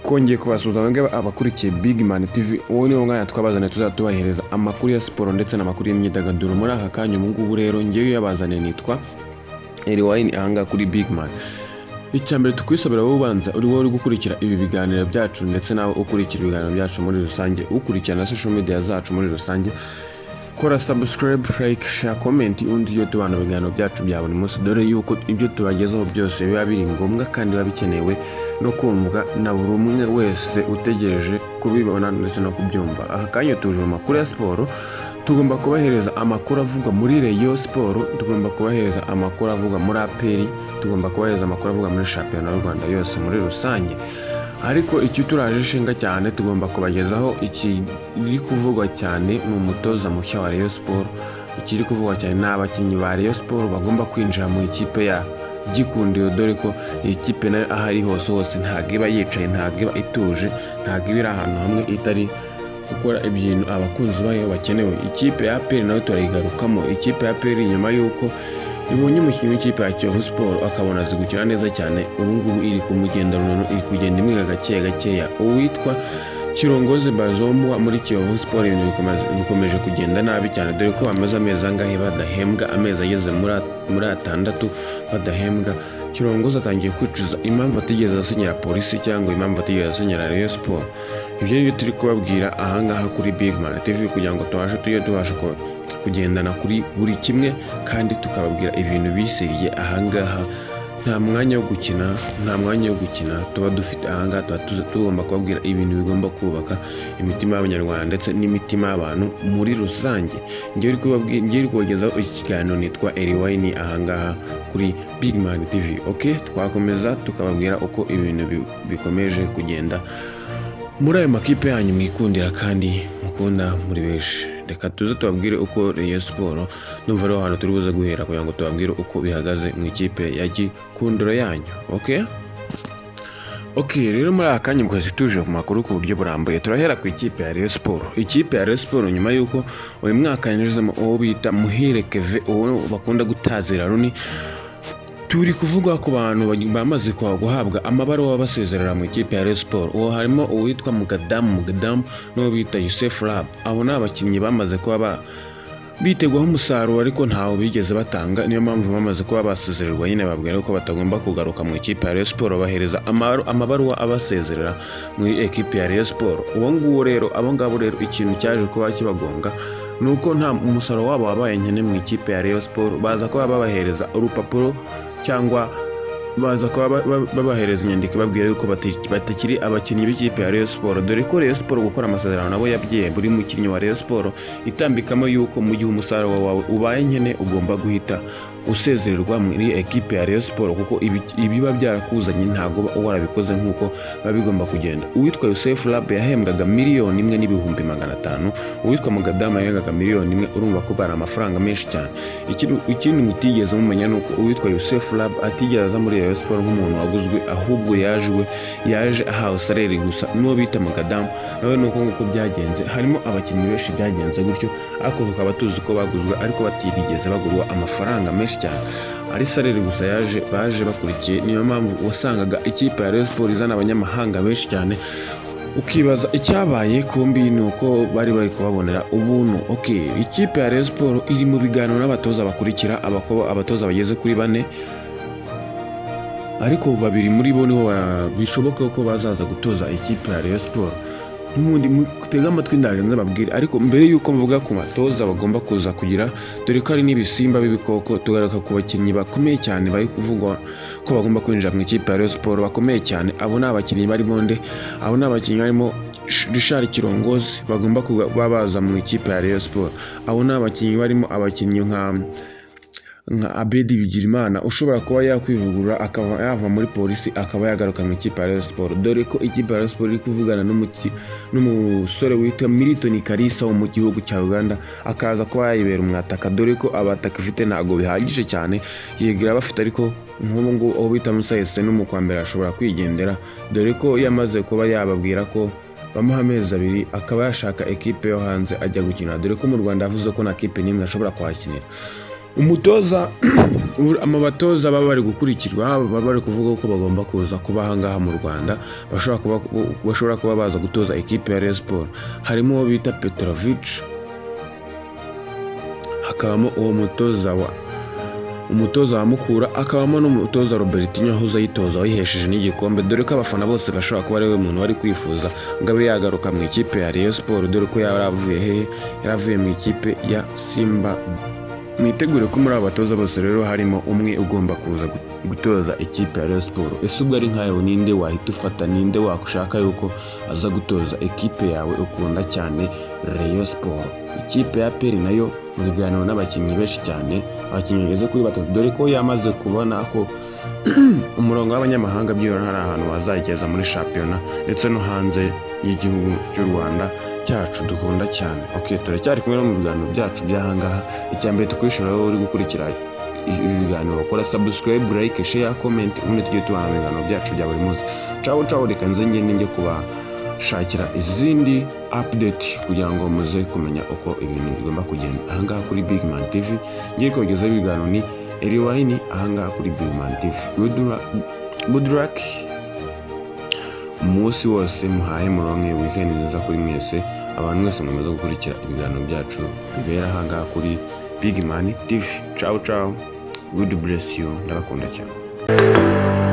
Twongeye kubasuhuza mwebwe abakurikiye Big Man TV. Uwo ni wo mwanya twabazaniye, tuzajya tubahereza amakuru ya siporo ndetse n'amakuru y'imyidagaduro muri aka kanya. Ubu ngubu rero ngewe uyabazaniye nitwa Eriwayini, ahangaha kuri Big Man. Icya mbere tukwisabira, wowe ubanza uri wowe uri gukurikira ibi biganiro byacu, ndetse nawe ukurikira ibiganiro byacu muri rusange, ukurikirana na social media zacu muri rusange, kora subscribe, like, share, comment, undi iyo tubana ibiganiro byacu bya buri munsi, dore yuko ibyo tubagezaho byose biba biri ngombwa kandi biba bikenewe no kumvwa na buri umwe wese utegereje kubibona ndetse no kubyumva. Aka kanya tuje mu makuru ya siporo. Tugomba kubahereza amakuru avugwa muri Rayon Sport, tugomba kubahereza amakuru avugwa muri APR, tugomba kubahereza amakuru avugwa muri shampiyona y'u Rwanda yose muri rusange. Ariko icyo turaje ishinga cyane, tugomba kubagezaho ikiri kuvugwa cyane, ni umutoza mushya wa Rayon Sport. Ikiri kuvugwa cyane ni abakinnyi ba Rayon Sport bagomba kwinjira mu ikipe ya Gikundiro, dore ko iyi kipe nayo aho ari hose hose ntabwo iba yicaye, ntabwo iba ituje, ntabwo iba iri ahantu hamwe itari gukora ibintu abakunzi bayo bakenewe. Ikipe ya APR nayo turayigarukamo. Ikipe ya APR, nyuma y'uko ibonye umukinnyi w'ikipe ya Kiyovu Sport akabona azi gukina neza cyane, ubu ngubu iri kumugenda runono, iri kugenda imwiga gake gakeya. Uwitwa Kirongozi Bazombwa muri Kiyovu Sport, ibintu bikomeje kugenda nabi cyane, dore ko bamaze amezi angahe badahembwa, amezi ageze muri 6 badahembwa. Kirongozi atangiye kwicuza impamvu atigeze asinyira Polisi cyangwa impamvu atigeze asinyira Rayon Sport. Ibyo ngibyo turi kubabwira ahangaha kuri Big Man TV kugira ngo tubashe tujye tubasha kugendana kuri buri kimwe, kandi tukababwira ibintu biseriye. Ahangaha nta mwanya wo gukina, nta mwanya wo gukina tuba dufite. Ahangaha tuba tugomba kubabwira ibintu bigomba kubaka imitima y'Abanyarwanda ndetse n'imitima y'abantu muri rusange. Ngewe uri kubagezaho iki kiganiro nitwa Eriwayini, ahangaha kuri Big Man TV. Ok, twakomeza tukababwira uko ibintu bikomeje kugenda muri ayo makipe yanyu mwikundira kandi mukunda muri benshi. Reka tuze tubabwire uko Rayon Sport, ndumva ariho hantu turi buze guhera kugira ngo tubabwire uko bihagaze mu ikipe ya Gikundiro yanyu. Ok, rero muri aka kanya twese tuje ku makuru ku buryo burambuye. Turahera ku ikipe ya Rayon Sport. Ikipe ya Rayon Sport, nyuma y'uko uyu mwaka yanyuzemo uwo bita Muhire Keve, uwo bakunda gutazira Runi, turi kuvuga ku bantu bamaze guhabwa amabaruwa basezerera mu ikipe ya Rayon Sport. Uwo harimo uwitwa Mugadamu Mugadamu n'uwo bita Yusef Rab. Abo ni abakinnyi bamaze kuba bitegwaho umusaruro, ariko ntawo bigeze batanga. Niyo mpamvu bamaze kuba basezererwa nyine, babwira ko batagomba kugaruka mu ikipe ya Rayon Sport, bahereza amabaruwa abasezerera muri ekipe ya Rayon Sport. Uwo nguwo rero, abo ngabo rero, ikintu cyaje kuba kibagonga ni uko nta umusaruro wabo wabaye nkene mu ikipe ya Rayon Sport. Baza kuba babahereza urupapuro cyangwa baza kuba babahereza inyandiko ibabwira yuko batakiri abakinnyi b'ikipe ya Rayon Sport, dore ko Rayon Sport gukora amasezerano nabo yabwiye buri mukinnyi wa Rayon Sport itambikamo yuko mu gihe umusaruro wawe ubaye nkene ugomba guhita usezererwa muri ekipe ya Rayon Sport, kuko ibiba byarakuzanye ntabwo uba warabikoze nk'uko biba bigomba kugenda. Uwitwa Yusef Rab yahembwaga 1,500,000, uwitwa Mugadama yahembwaga 1 miliyoni. Urumva ko bari amafaranga menshi cyane. Ikindi mutigeze mumenya ni uko uwitwa Yusef Rab atigeze aza muri Rayon Sport nk'umuntu waguzwe, ahubwo yaje ahawe salaire gusa. N'uwo bita Mugadamu nawe ni uko nguko byagenze. Harimo abakinnyi benshi byagenze gutyo, ariko tukaba tuzi ko baguzwe ariko batirigeze bagurwa amafaranga menshi cyane, ari salaire gusa baje bakurikiye. Niyo mpamvu wasangaga ikipe ya Rayon Sport izana abanyamahanga benshi cyane, ukibaza icyabaye, kumbi ni uko bari kubabonera ubuntu. Ok, ikipe ya Rayon Sport iri mu biganiro n'abatoza bakurikira, abatoza bageze kuri bane, ariko babiri muri bo nibo bishoboka ko bazaza gutoza ikipe ya Rayon Sport. N'ubundi mutege amatwi, ndaje nzababwire. Ariko mbere y'uko mvuga ku batoza bagomba kuza kugira, dore ko ari n'ibisimba b'ibikoko, tugaruka ku bakinnyi bakomeye cyane bari kuvugwa ko bagomba kwinjira mu ikipe ya Rayon Sport, bakomeye cyane. Abo ni abakinnyi barimo nde? Abo ni abakinnyi barimo Richard Kirongozi, bagomba kuba baza mu ikipe ya Rayon Sport. Abo ni abakinnyi barimo abakinnyi nka Abedi Bigirimana, ushobora kuba yakwivugurura akaba yava muri Polisi akaba yagaruka mu ikipe ya Rayon Sport, dore ko ikipe ya Rayon Sport iri kuvugana n'umusore witwa Milton Kalisa wo mu gihugu cya Uganda, akaza kuba yayibera umwataka, dore ko abataka ifite ntabwo bihagije cyane. Yigira bafite, ariko nk'ubu ngubu uwo bita Musa Esenu mu kwa mbere ashobora kwigendera, dore ko yamaze kuba yababwira ko bamuha amezi 2 akaba yashaka ekipe yo hanze ajya gukina, dore ko mu Rwanda yavuze ko nta kipe n'imwe ashobora kuhakinira. Umutoza, ama batoza baba bari gukurikirwa, baba bari kuvuga ko bagomba kuza kuba ahangaha mu Rwanda, bashobora kuba baza gutoza ekipe ya Rayon Sport, harimo uwo bita Petrovic, hakabamo uwo mutoza wa Mukura, akabamo n'umutoza Robertinho wahoze ayitoza, wayihesheje n'igikombe, dore ko abafana bose bashobora kuba ari we muntu wari kwifuza ngo abe yagaruka mu ikipe ya Rayon Sport, dore ko yari avuye hehe? Yari avuye mu ikipe ya Simba. Mwitegure ko muri aba batoza bose rero harimo umwe ugomba kuza gutoza ikipe ya Rayon Sport. Ese ubwo ari nkawe, ninde wahita ufata? Ninde wakushaka yuko aza gutoza ekipe yawe ukunda cyane, Rayon Sport? Ikipe ya APR nayo mu biganiro n'abakinnyi benshi cyane, abakinnyi bageze kuri batatu, dore ko yamaze kubona ko umurongo w'abanyamahanga byibura hari ahantu wazageza muri shampiyona ndetse no hanze y'igihugu cy'u Rwanda cyacu dukunda cyane. Ok, turacyari kumwe no mu biganiro byacu by'ahangaha. Icya mbere tukwishura, wowe uri gukurikira ibi biganiro, ukora subscribe, like, share, comment, ubundi tujye tubana mu biganiro byacu bya buri munsi. Ciao ciao, reka nze ngende njye kubashakira izindi update kugira ngo muze kumenya uko ibintu bigomba kugenda ahangaha kuri Big Man TV. Ngiye kubagezaho ibiganiro ni Eriwayini ahangaha kuri Big Man TV. Good luck umunsi wose, muhahe muronke, weekend nziza kuri mwese, abantu mwese mumaze gukurikira ibiganiro byacu bibera ahangaha kuri Big Man TV. Ciao ciao, good bless you, ndabakunda cyane.